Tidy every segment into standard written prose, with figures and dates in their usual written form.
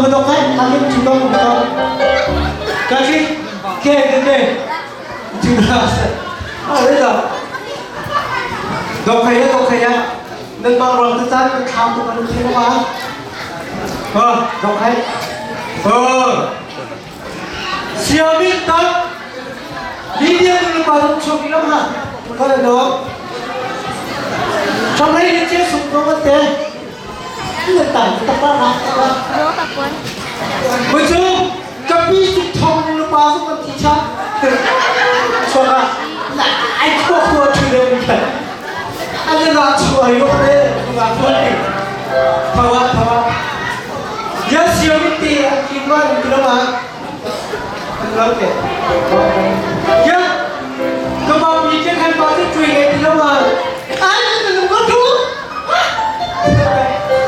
Kamadokay, akin juga kamadok. Kaki, ke ke ke. Juga. Ah, đây là. Dok kaya, dok kaya. Nên bao rồi tôi ta tham tôi ăn thế mà. Ờ, dok kaya. Ờ. Siamin tak. Lydia dulu baru chok ilam ha. Có được không? Trong đây đến chia sụp nó mất thế. Cái tải tập ba ra. Bây giờ kapi chụp thông nó ba giúp con thị cha. Cho ra là anh khua khua chửi đều mình phải. Anh là chửi lúc đấy, là khua đi. Thảo ạ, thảo ạ. Yes, siêu biết tì, anh kim qua mình đâu mà. Anh nói kìa. Yes. Các bạn nhìn trên hai ba cái chửi này thì đâu mà. Anh đừng có chú.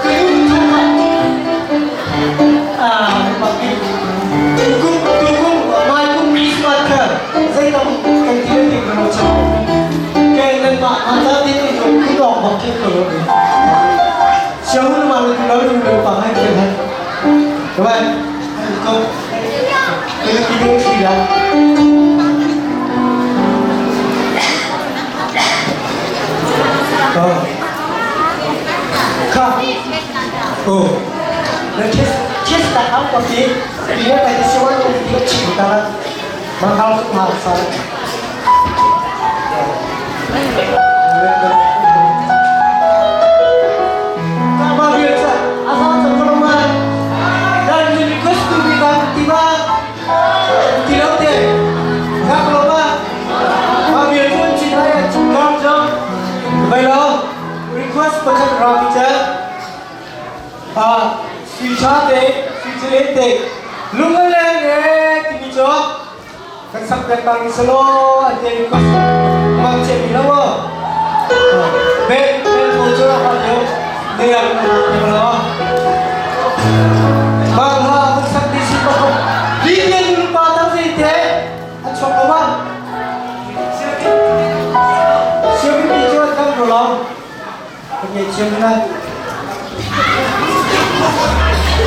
Cứ như không ạ. À, bakit? Kung kung may kung mismat ka, zay tam kan tiyan ni kuno cha. Kaya nan ma ata din ni ko ko bakit ko. Siya mo naman ko lang yung pangai ko ha. Diba? Ko kaya kaya sila. Oh. Ka. Oh. Na kiss kiss ta ang pati. Iya tayo siya ko tiyo chita. Mahal mahal sa. Tama biasa. Asal sa kulungan. Dan request to be done tiba. Tilaw te. Kakuloma. Mabiyat chita ya chikam jom. Bailo. Request pakhat ramita. Ah, suicha te, suicha te. Lungaleng eh, timicho. Kan sak tang salo ate request. Mang che mi lawo. Be, be mo cho ha yo. Ne ya ne lo. Mang ha kan sak di si pa ko. Linya lu pa ta se te. A chok ko ba. Siya mi cho kan ro lo. Cái chuyện này.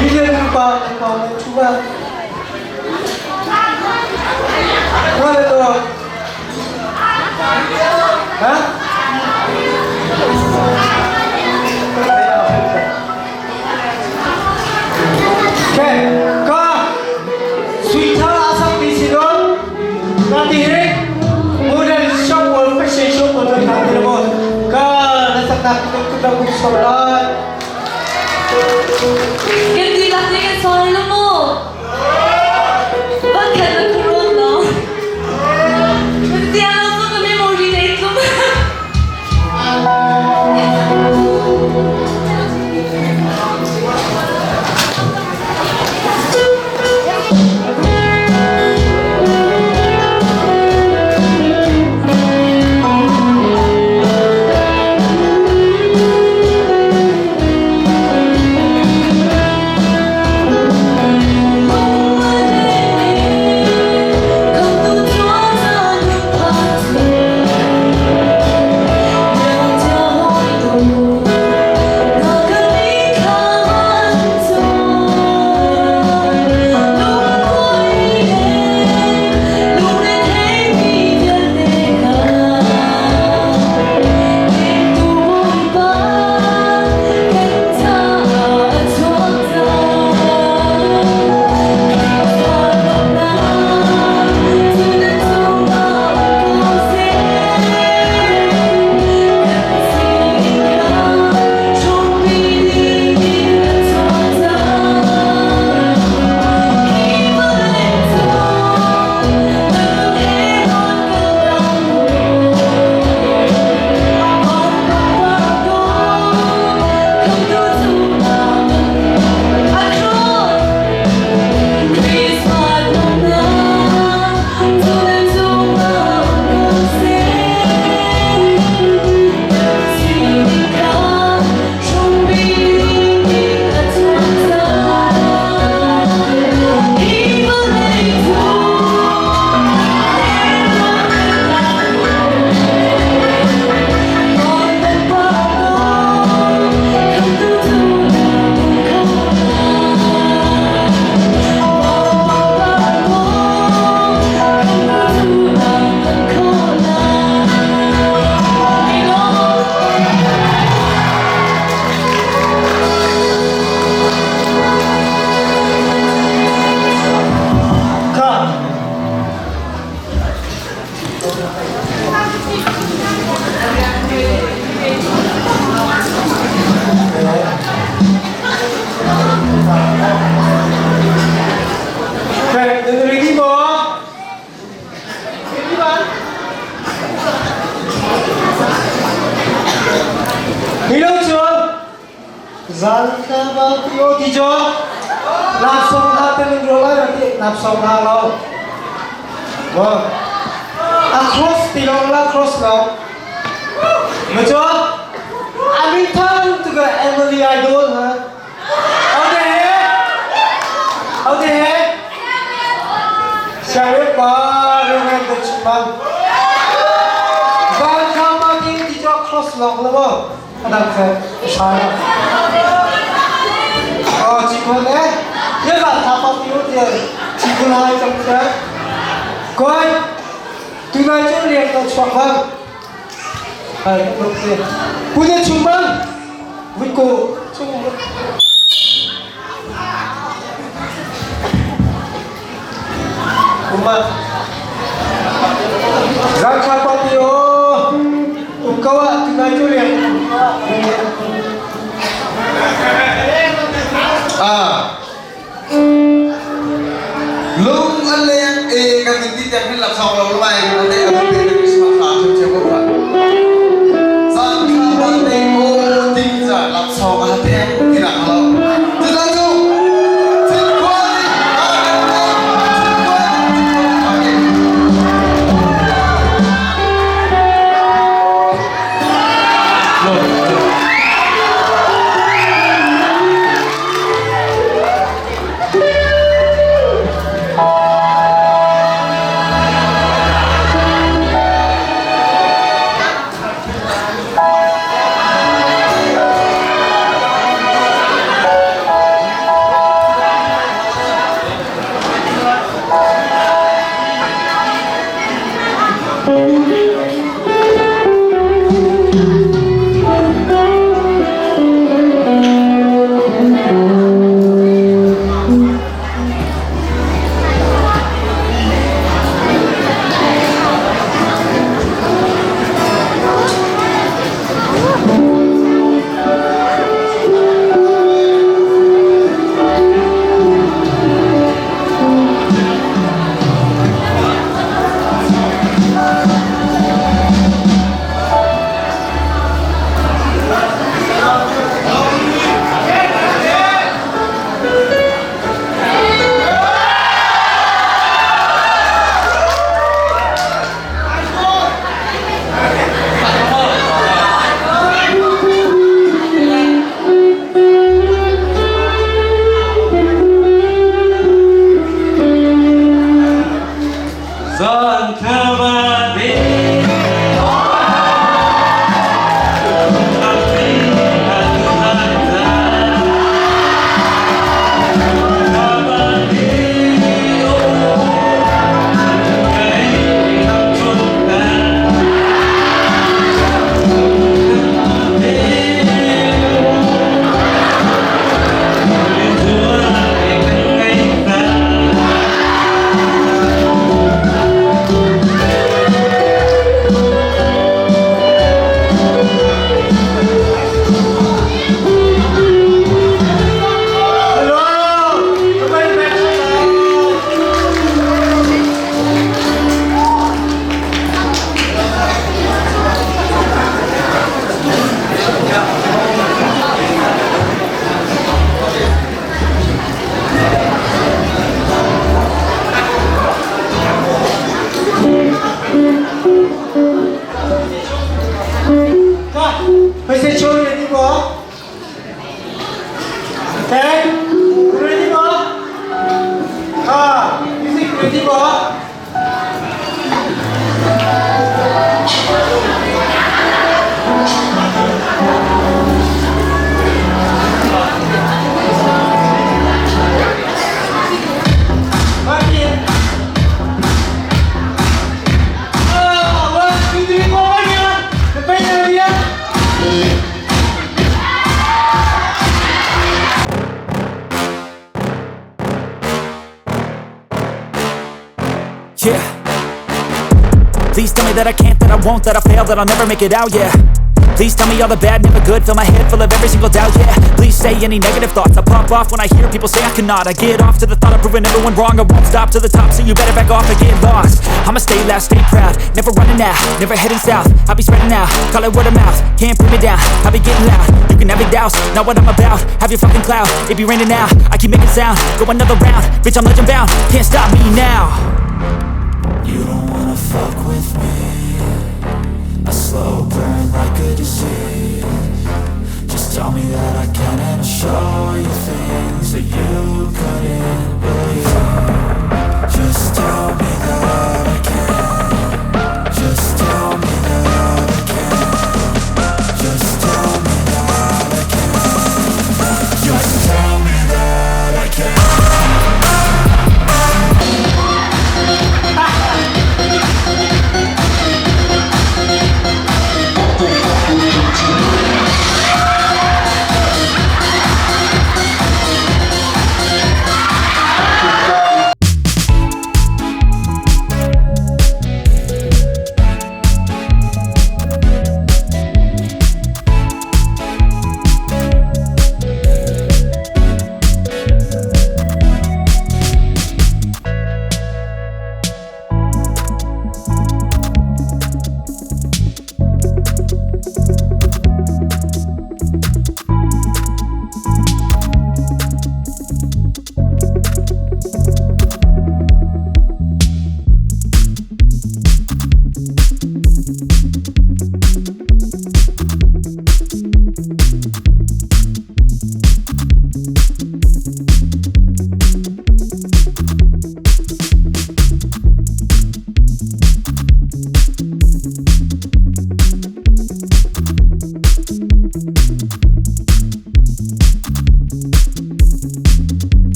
Linya lu pa pa chu ba. Rồi Hả? Okay, ka suita asak di sino nanti ini model shop or fashion shop model nanti mo ka nasak na kita kita solat. Ganti lang din sa mo. Bakit nagkaroon no? Hindi ano sa memory na ito. Zan ba ti o ti jo nap song ha te ning ro lai ti nap song ha lo mo a cross ti lo la cross lo mo cho ami thang tu ka Emily Idol ha okay okay Siapa pa dengan kecimang Zan kha ti ti jo cross lo lo mo adang khe sa Oh, chỉ con đấy. Nhất là thà bao nhiêu tiền, chỉ con hai trong thế. Coi, từ nay chỗ liền tao chọc vâng. Hay, ok. Cú đi chung vâng. Với cô, chung. Uma. Zakha patio. Ukawa từ nay chỗ liền. À lung anh lên e kan ti tiang hin lap song lo mai ko te a pe Christmas ha chem chem ko ba zan kha ba te o ting za lap song a te ti na lo ti la chu chin kwa ni a chin kwa ni okay. Yeah. Please tell me that I can't, that I won't, that I fail, that I'll never make it out, yeah. Please tell me all the bad, never good. Fill my head full of every single doubt, yeah. Please say any negative thoughts. I pop off when I hear people say I cannot. I get off to the thought of proving everyone wrong. I won't stop to the top, so you better back off and get lost. I'ma stay loud, stay proud, never running out, never heading south. I'll be spreading out, call it word of mouth. Can't put me down, I'll be getting loud. You can have it douse, not what I'm about. Have your fucking cloud, it be raining now. I keep making sound, go another round. Bitch, I'm legend bound, can't stop me now. You don't wanna fuck with me. A slow burn like a disease. Just tell me that I can and I'll show you things that you couldn't believe. Just tell me that I can. Just tell me that I can. Just tell me that I can. Just tell me that I can.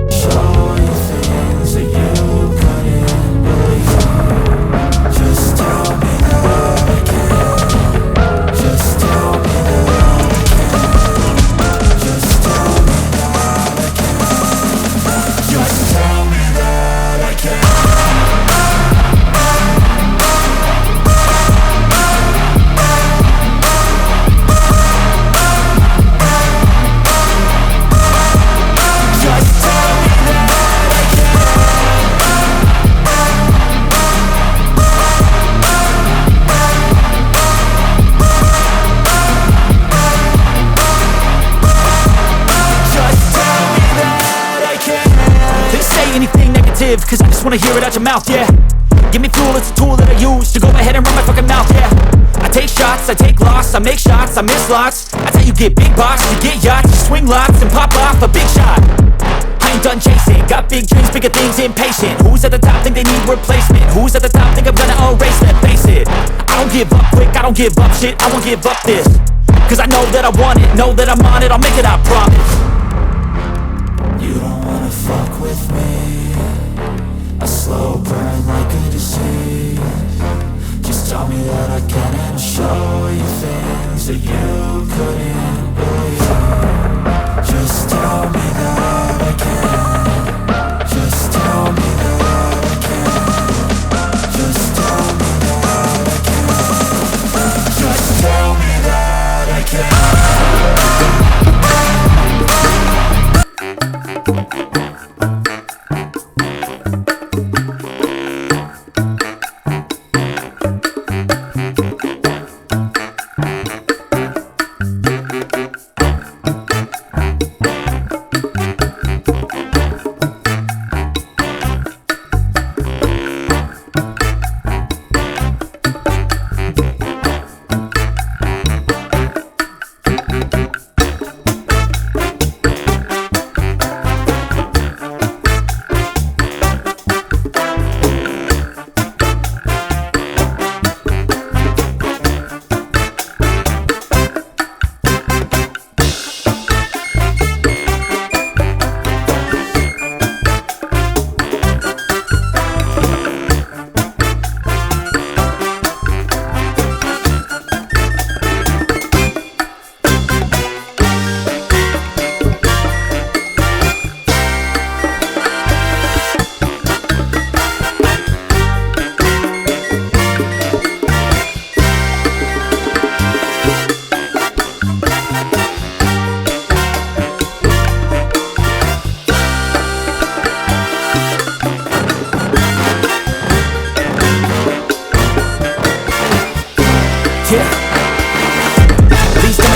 Show you things that you couldn't believe. Just tell me that I can. Just tell me that I can. Just tell me that I can. Just tell me that I can. Just tell me that I can. Just tell me that I can. Please say anything negative, cause I just wanna hear it out your mouth, yeah. Give me fuel, it's a tool that I use to go ahead and run my fucking mouth, yeah. I take shots, I take loss, I make shots, I miss lots. That's how you get big box, you get yachts, you swing lots and pop off a big shot. I ain't done chasing, got big dreams, bigger things, impatient. Who's at the top think they need replacement? Who's at the top think I'm gonna erase them? Face it, I don't give up quick, I don't give up shit, I won't give up this. Cause I know that I want it, know that I'm on it, I'll make it, I promise. You don't wanna fuck with me. A slow burn like a disease. Just tell me that I can and I'll show you things that you couldn't believe. Just tell me that I can. Just tell me that I can. Just tell me that I can. Just tell me that I can.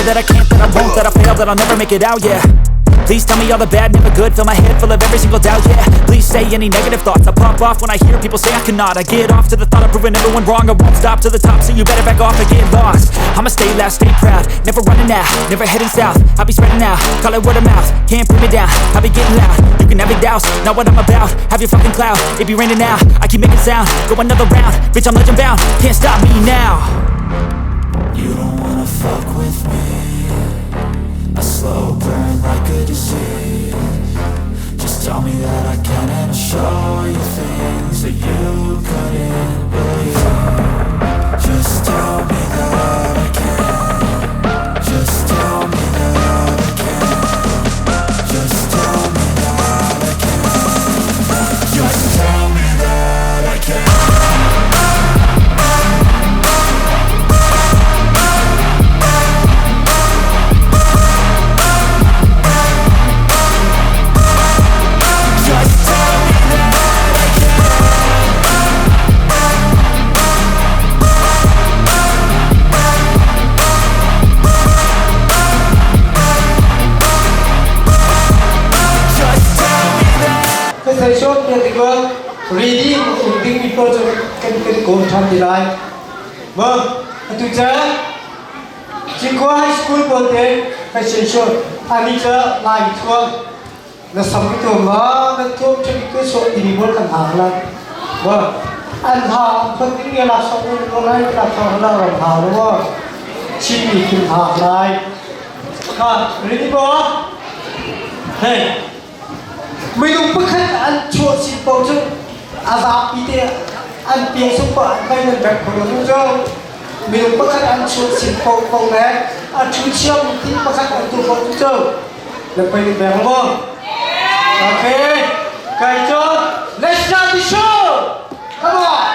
that I can't, that I won't, that I fail, that I'll never make it out, yeah. Please tell me all the bad, never good. Fill my head full of every single doubt, yeah. Please say any negative thoughts. I pop off when I hear people say I cannot. I get off to the thought of proving everyone wrong. I won't stop to the top, so you better back off and get lost. I'ma stay loud, stay proud. Never running out, never heading south. I'll be spreading out, call it word of mouth. Can't put me down, I'll be getting loud. You can have it douse, not what I'm about. Have your fucking cloud, it be raining now. I keep making sound, go another round. Bitch, I'm legend bound, can't stop me now. You don't wanna fuck with me. A slow burn like a disease. Just tell me that I can and I'll show you things that you couldn't believe. Just tell me that I can. Just tell me that I can. Just tell me that I can. Just tell me that I can. Just tell me that I can. Just tell me that. Ka sai shot ya tikwa ready um ding mi pawl cu kan kan kawl ṭhan ti lai. Ma atu ca Cinkhua High School pawl te fashion show ani ca lai thua na sam tu ma na thuam ṭhami tu so timi pawl kan hang lai. Ma an ha phun ding ya la sok ni lai la thong la ram ha lo Chin mi kin hak lai. Kha ready bo? Hey Minung pakhat an chuah sin paoh cu a zapi te an piang sung paoh an vai nan bek kho lo cu. Minung pakhat an chuah sin paoh paoh le a ṭhu chiam ti pakhat an tu paoh cu nan pei nan beng maw? Okay, kai cu let's start the show! Come on!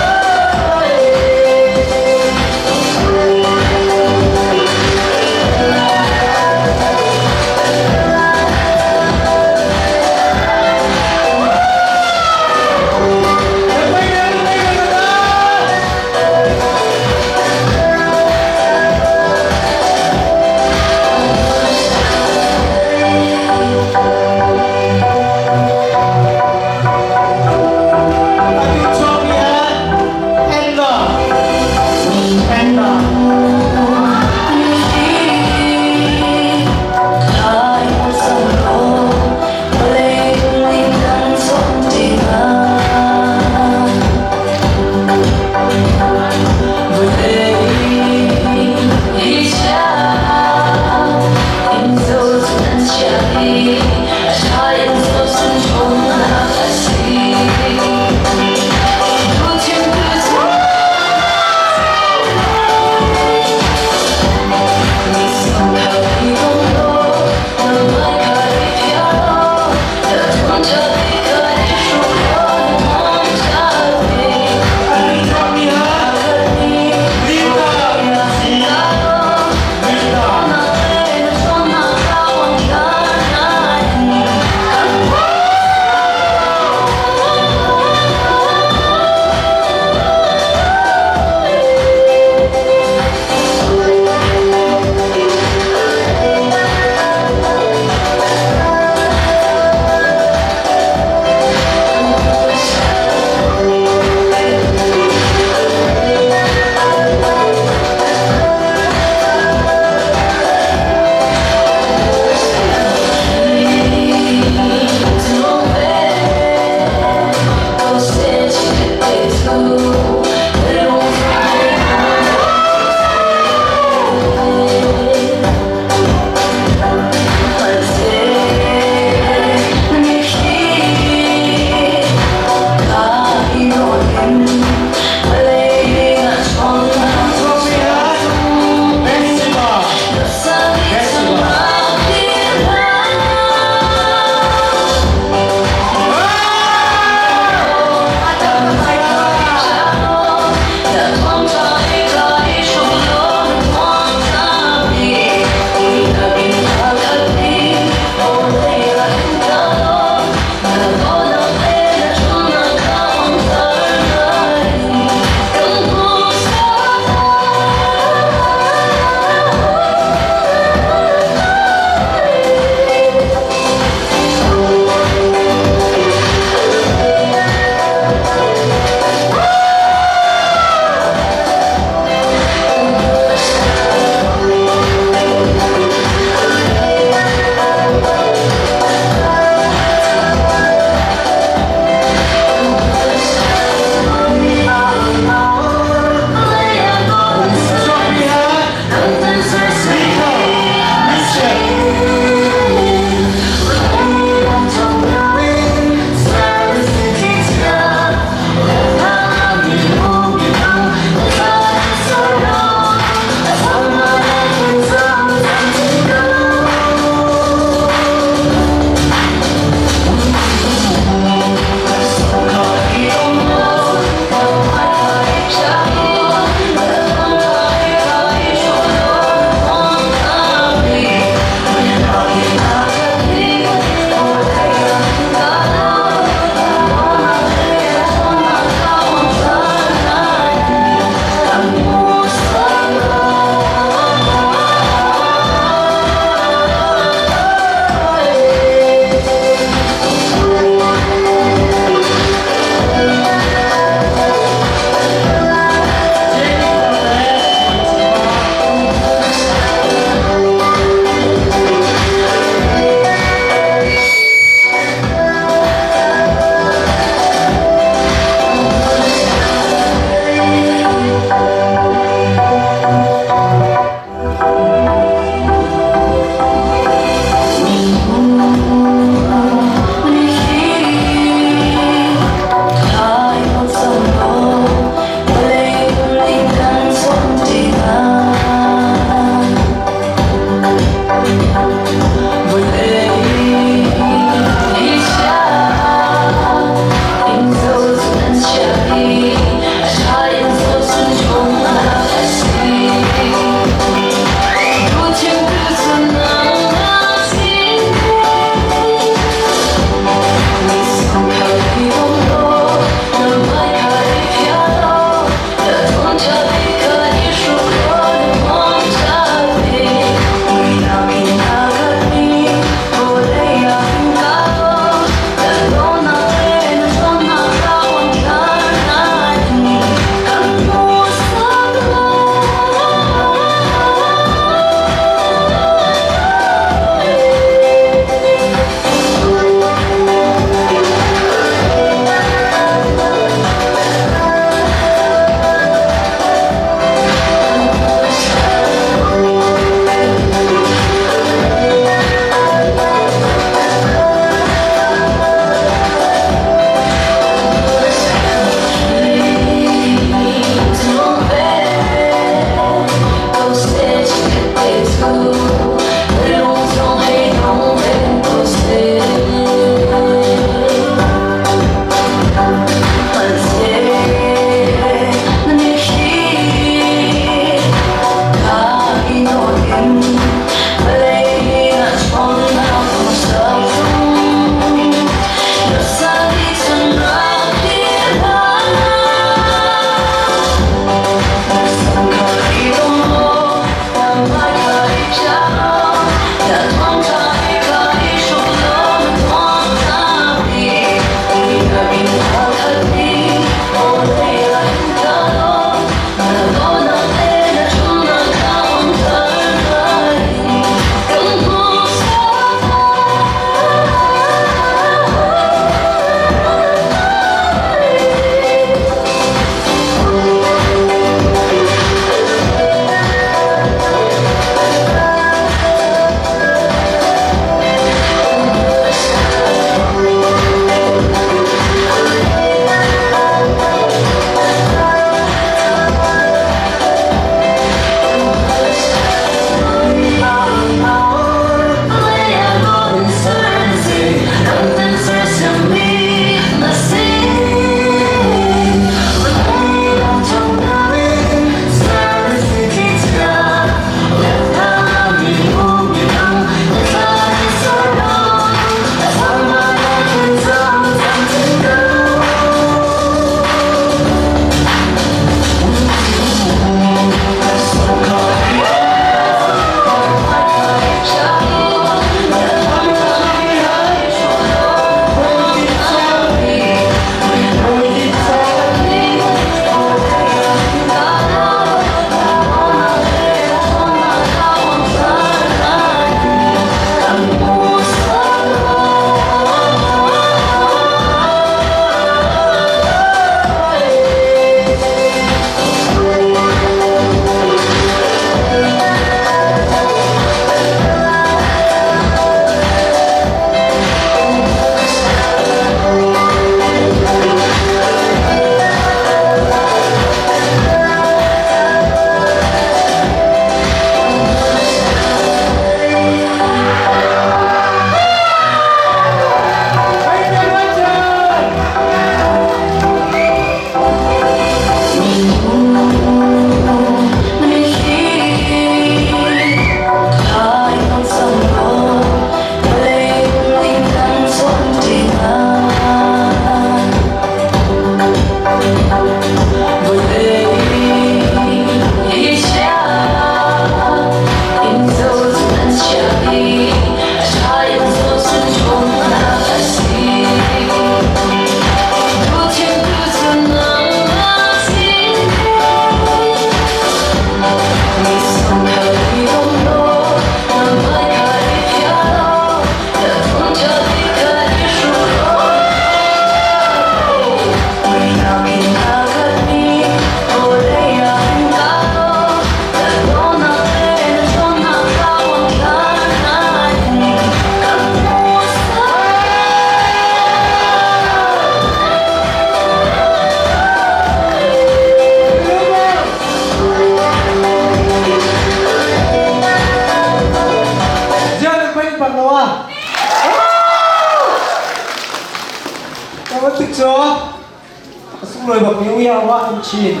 Sunglawi bak mi uiar wa an chin.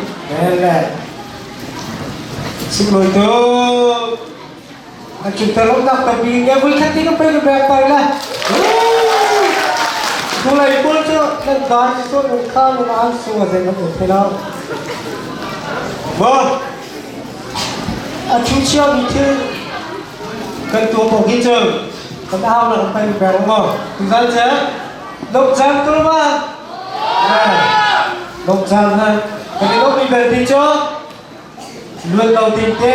Le. Sunglawi tuk. An chung talong nak tampi nge vui khat ti ka pe ka bek pai la. Kulai pul cu nan dan so nan kha nan an su a zeng an um lo. Bo. A chu chia mi thil kan tua po hi chu kan au na kan pai bek ngo. Tuzal che lok jang tu ma. Lok jang ha. Kan lok mi bel ti cho luan lo tin te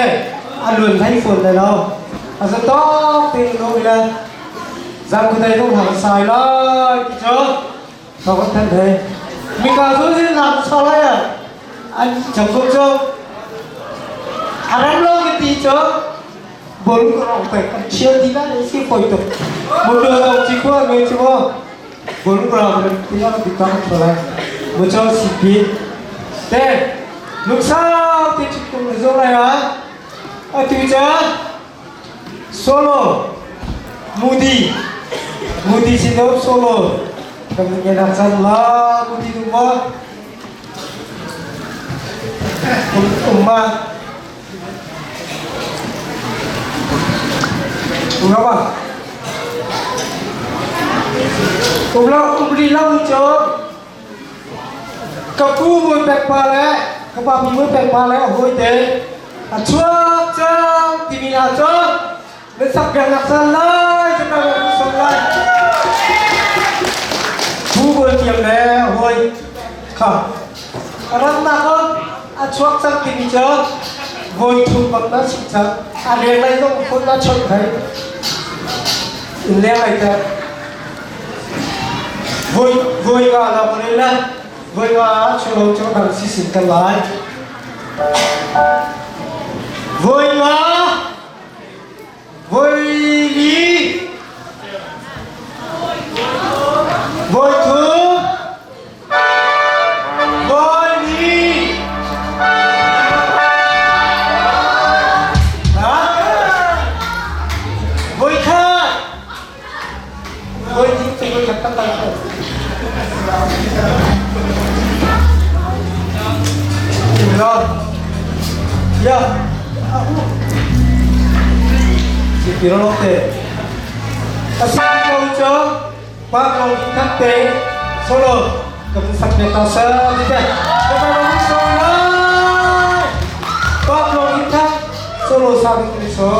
a luan thai phun lai lo a za tok te lo ila zang ku dai dong hang sai lai ti cho cho con thân thế mi ca số xin làm sao lai à anh chẳng có cho à ram lo cái tí cho bol ko rong pe kan chia ti la le si foi to một đường ông chỉ có người chỉ có bol ko rong ti la bi ta cho lai một cho si pi te lúc sau thì chúng tôi zo lại á à từ cha solo Moody Moody xin đâu solo kami nghe đàn san la Moody đúng không Umma. Ngapa? Umlo umri lo cho. Ka pu mui pek pa le ka pa mi mui pek pa le hoi te. A chuak chang timi la cho. Na sak biak nak san lai ka ta san lai. Pu mui tiam le hoi kha. Ram na ko a chuak chang timi cho. Voi thum bak na chim chang. A leng lai zong phun na chon thai. In leng lai ta. Voi voi nga la ko le voi nga chulo chu dang si sin kan lai. Voi nga voi li voi thum voi li ha voi khat voi thum voi khat tak tak. Rồi. Ya. Si tiro lote. Asal kau cho, pa kau kate solo. Kamu sakit tasa tidak. Kamu solo. Pa kau kita solo sabi so.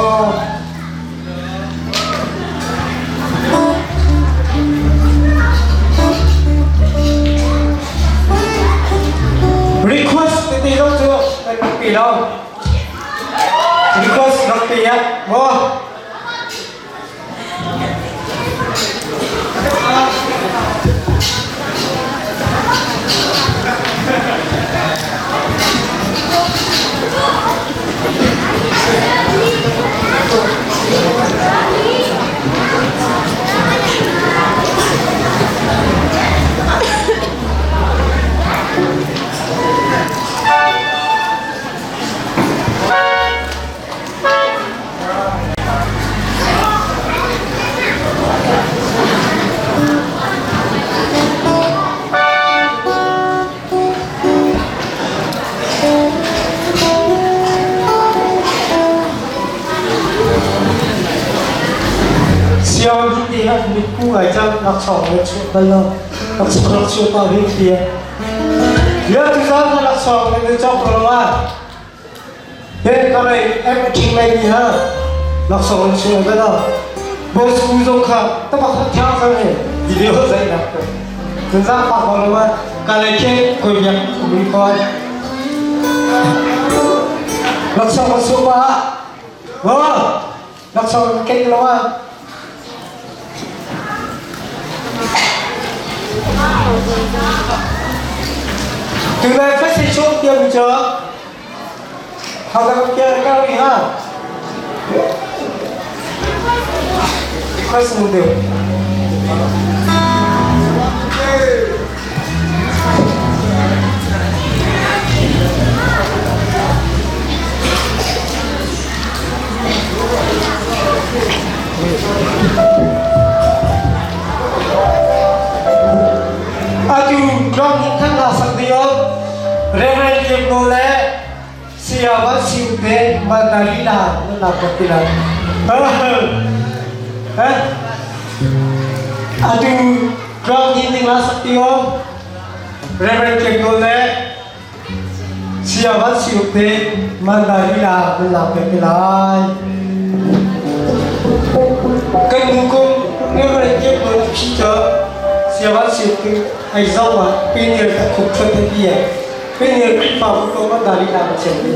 Request tete dong chu kai pi lo. Request rak pi ya. Mo. Siang hi te ha mit ku ngai chang nak song le chu bal lo nak song nak chu pa hi ti ya tu sa na nak song le chok lo wa he ka lai em king lai ni ha nak song chu ba lo bo su zong kha ta ba kha thya sa ne video zai nak tu za pa ko lo wa ka lai ke ko yak mi ko nak song su pa wa nak song ke lo wa. Từ nay phát sinh số tiền chưa? Học tập kia cao đi ha. Request được. Atu rong hin thang la sak dio Reverend Kim Go le siya ba siu te manali la na ko tila. Ha? Atu rong hin thang la sak dio Reverend Kim Go le siya ba siu te manali la na ko tila. Kan hukum Reverend Kim Go phi cho siya ba siu te ai zau ma pinir ta khuk chot te ya pinir pa ko ma dali la ma chen ni.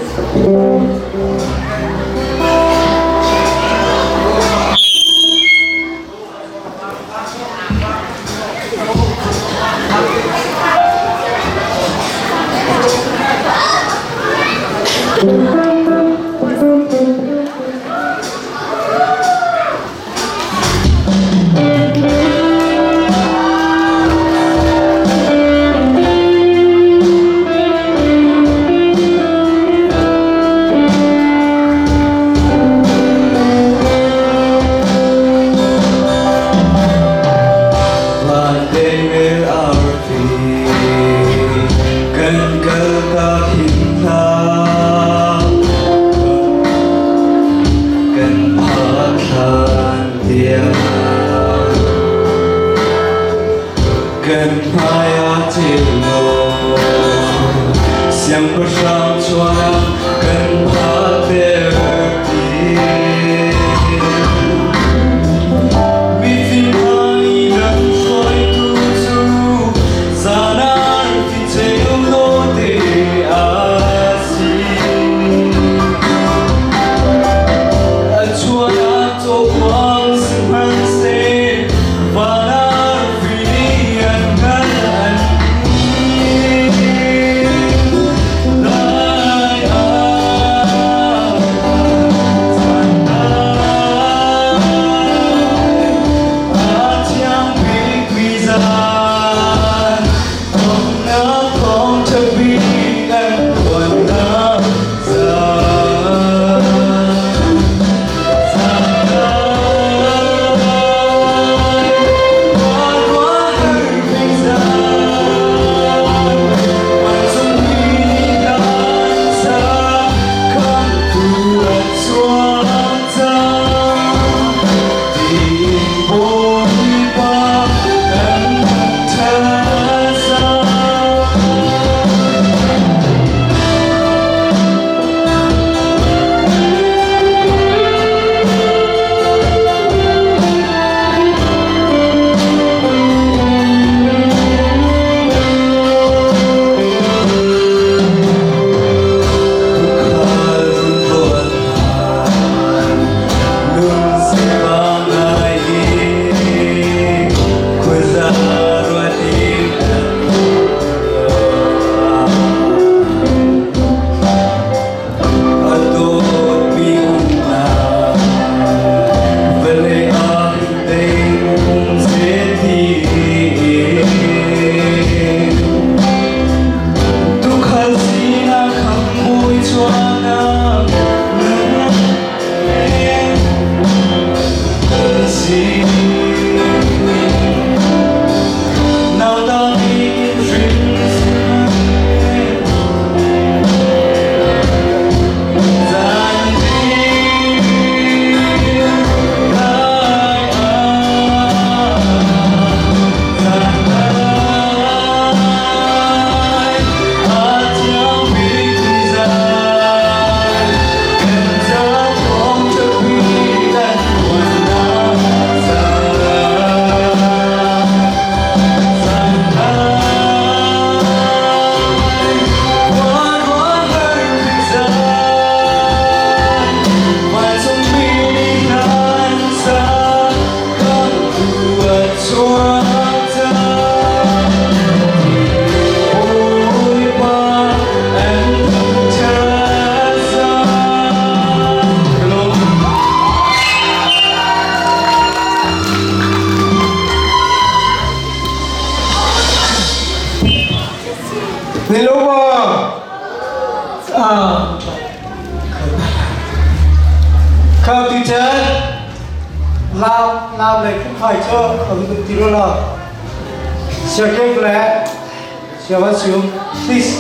Please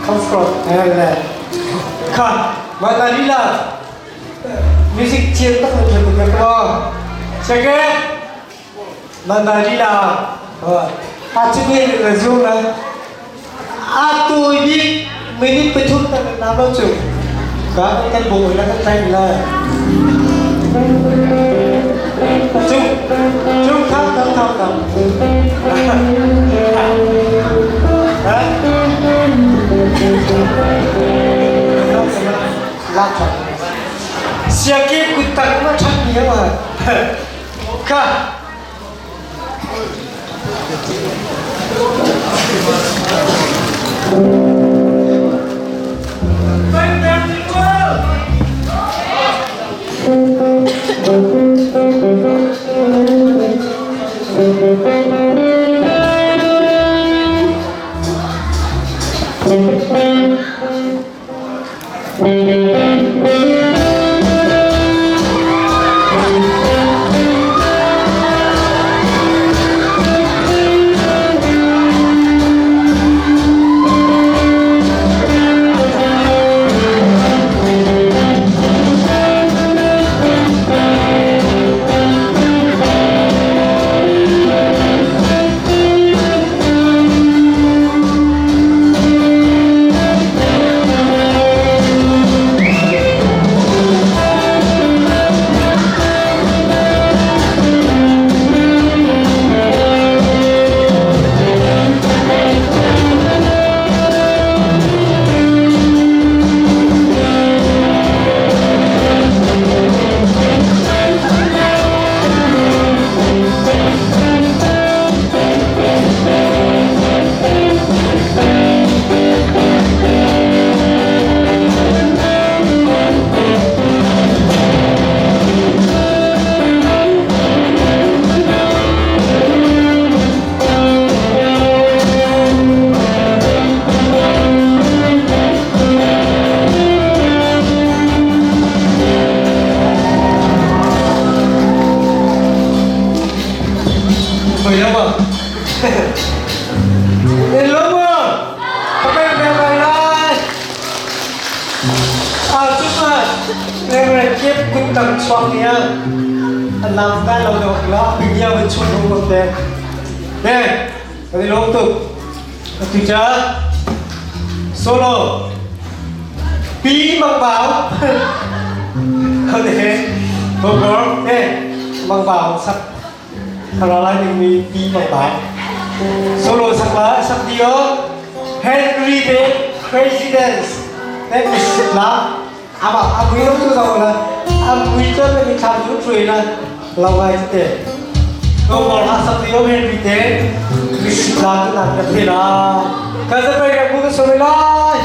come from Thailand. Kha, Manalila. Music chiên tak na thun ka ko. Sige. Manalila. A chu ni la zu na. A tu bi minute pathum ta na lo chu. Ka kan bu la kan tai la. Chung chung tham tham tham tham. Siakip kutang ma chan ni ma. Ka. Solo Pi mang báo Thế Vocal Thế mang báo sắc Thara lai ding mi pi mang báo Solo sak la sak dio Henry the Crazy Dance Thế là À bảo à quý ông tôi rồi là à quý cho mình tham chút rồi là lâu ngày thế Câu bỏ là sak dio Henry the là cái làm cái thế là cái gì bây giờ cũng số lại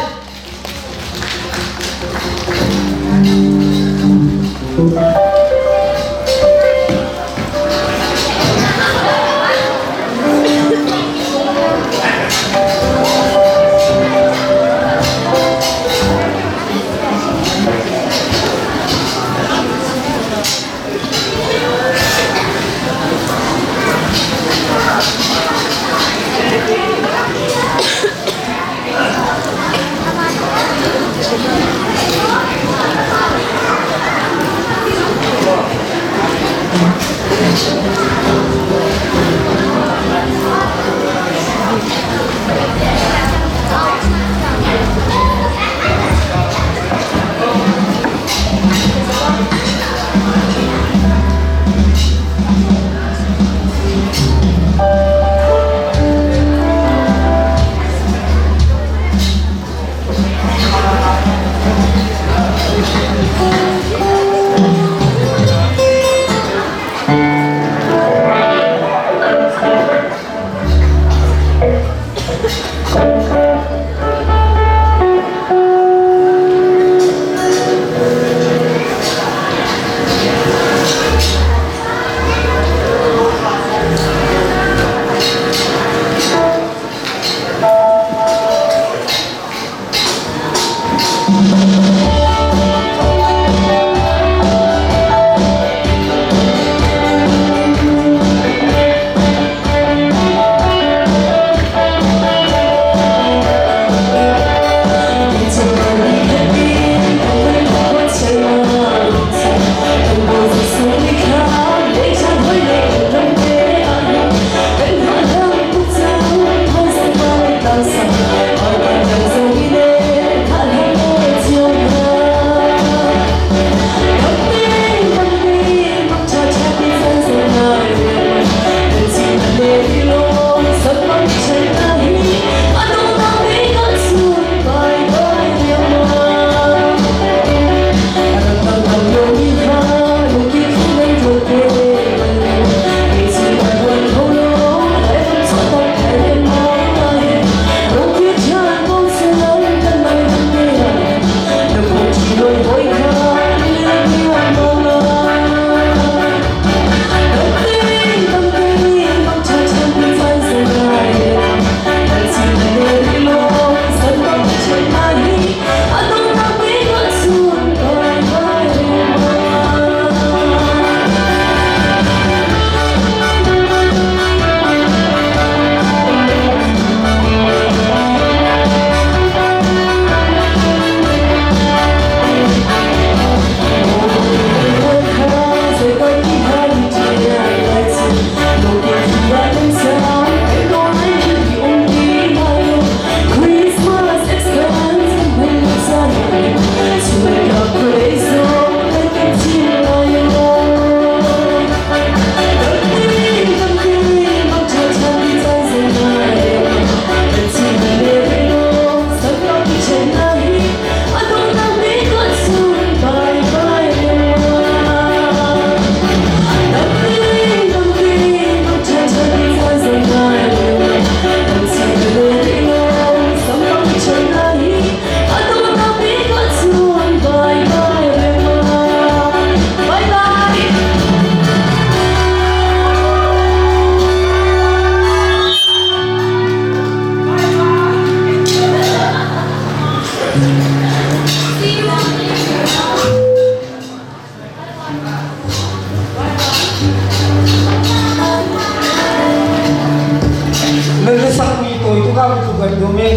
Nan na sakmi tawi tu ka tu kan dum e.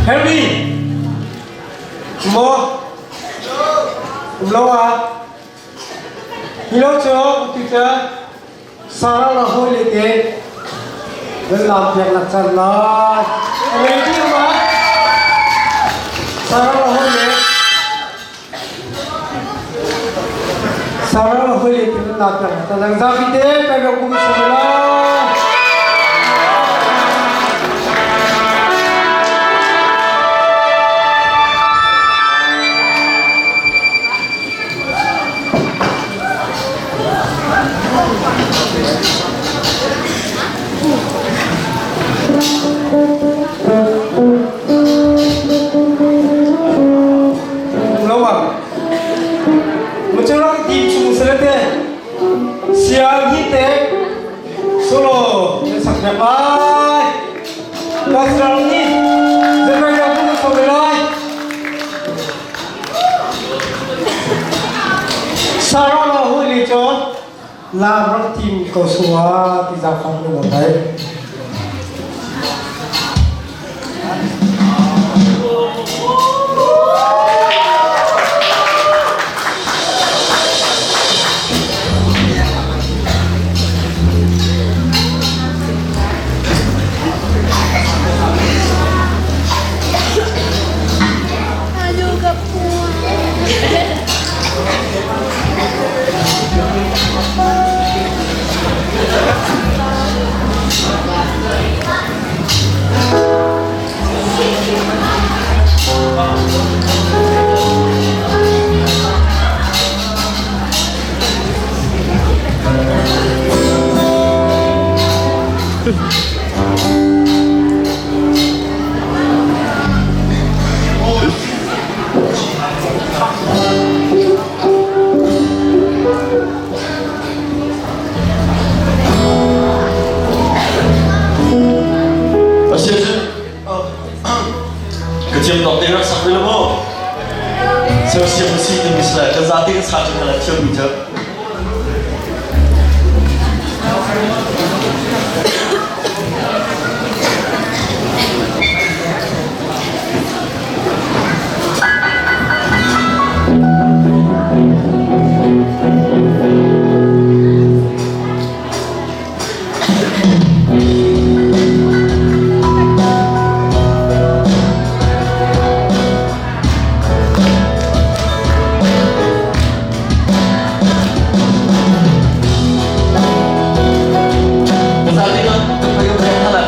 Henry! Mo? Um lo ah? Hi lo cu tu cu Sarah la hawi le te nan lam piak nak can lai. A ngei ti ma? Sarah la hawi le Sarah la hawi le te nan lam piak nak can lang zapi te kai lo kum sa la. Siang hi te solo na sak na pai Pastor ni Zakaria pun so lai Sarah la hu li cho lam rak tim ko sua ti za khong lu thai. Ka thiam tawk te rak sak ve lo maw? Siam si timi si lai kan zate kan sa cu khala thiam mi cu. Kan zate kan kan kan khala.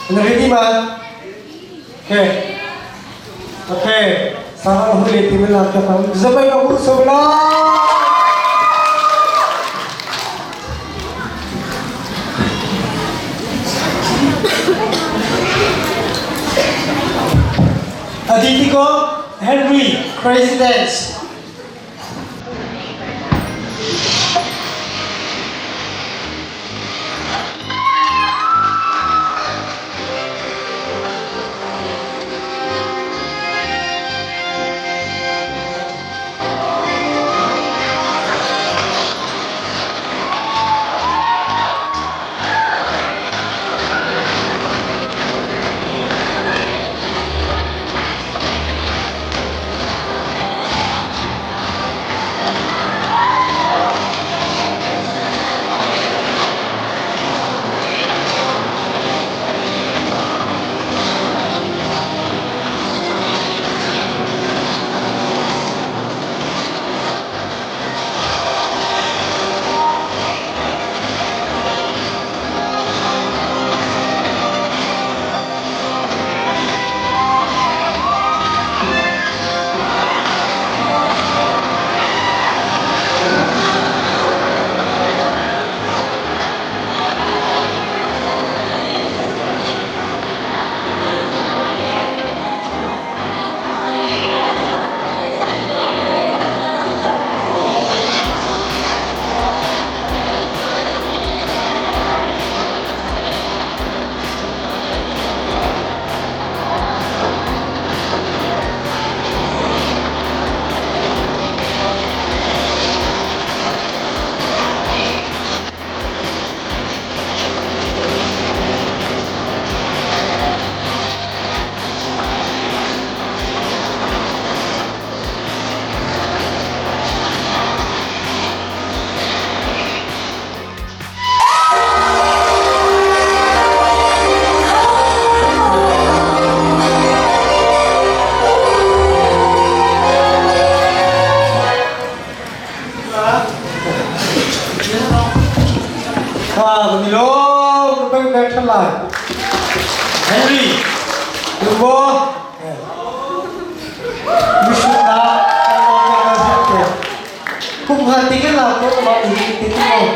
Na ready ma? Okay. Okay. Sarah huli timila ka pang zamay aku sebelah. Aditiko Henry, Crazy Dance. Henry, Lumbo, Mishuna, Kung hati kan lah, kau mau ini itu mau.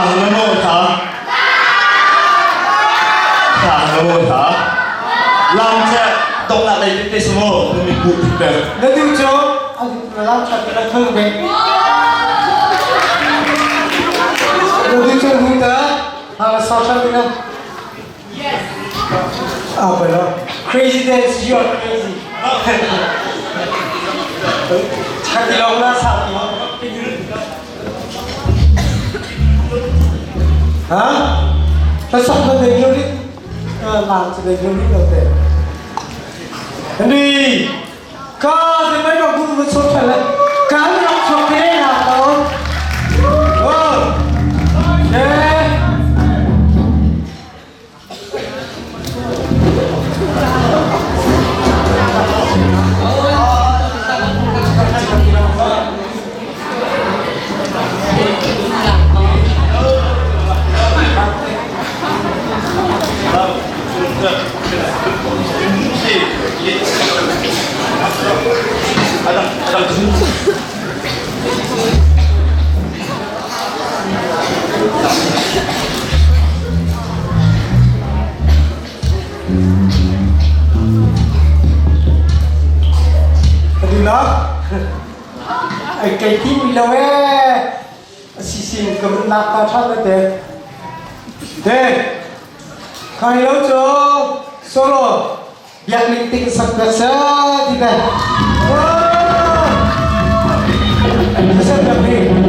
Na maw tha? Tha na maw tha? Lam che dongnak lei te sumo na mi bu te. Na du cho a lam chat na thung be. Na du cho hu ta ha la sa chat na. Yes. Ah, bueno. Crazy dance, you are crazy. Chak long na sa ti. Ha? Ta sak na dei lo rit lam chu dei lo rit lo te. Ani ka te mai ba bu so thale kan rak chok te na to. Oh. Eh. Aduna ai kai ti mi lo e si sin ka mun nak pa tha le te te khai lo cho solo biak ning ting sak pek sa ti te. Wow! Sa biak ning.